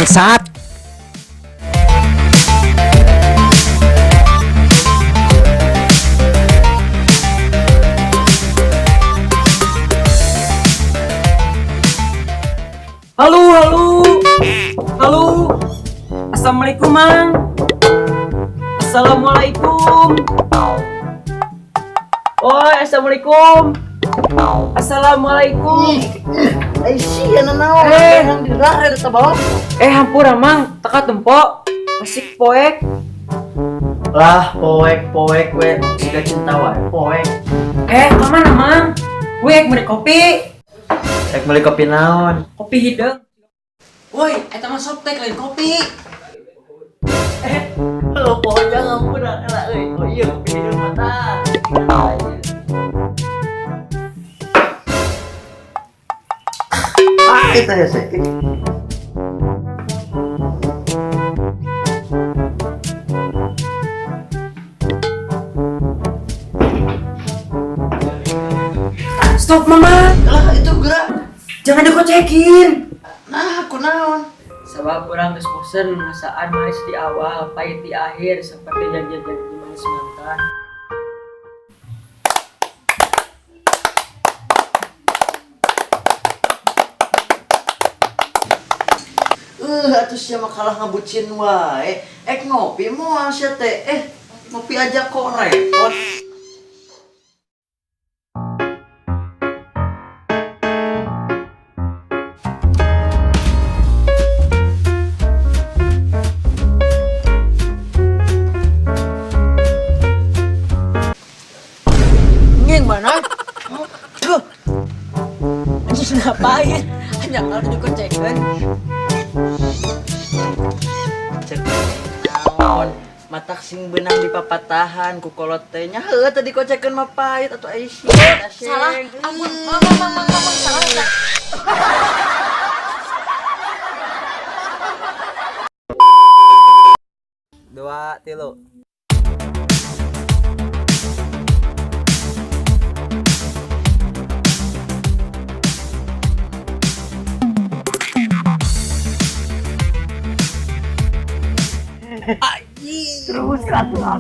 Bangsat. Halo, halo. Halo. Assalamualaikum, Mang. Assalamualaikum. Oh, assalamualaikum. Assalamualaikum. Eh, sia nanaon? Eh. Yang dirare eta bawa. Eh, hampura, Mang. Teka tempo. Masih poek. Lah, poek poek we siga cinta wae, poek. Eh, kemana, Mang? Gue beli kopi. Rek meuli kopi naon? Kopi hideung. Woi, eta mah Softex, lain kopi. Eh, lo pokoknya ngampun lah euy. Oh iya, kopi hideung mata. Ah, itu ya sih. Stop, Mama. Lah, itu gerak. Jangan dikocekin. Nah, aku naon? Sebab urang geus bosen ngasaan manis di awal, pahit di akhir, seperti janji-janji manis mantan. Atuh sia mah kalah ngabucin wae. Ek ngopi moal sia teh. Eh, ngopi aja kok repot. Ngeng mana? Tuh. Anjing, ngapain? Hanya kalau dikocekin. Cek naon? Matak sing beunang dipapatahan ku kolot teh nya heueuh tadi kocekeun mah pahit atuh ai sia. Salah, ampun, mang, mang, mang, mang, mang, salah, salah. Dua, tilu. Terus atuh.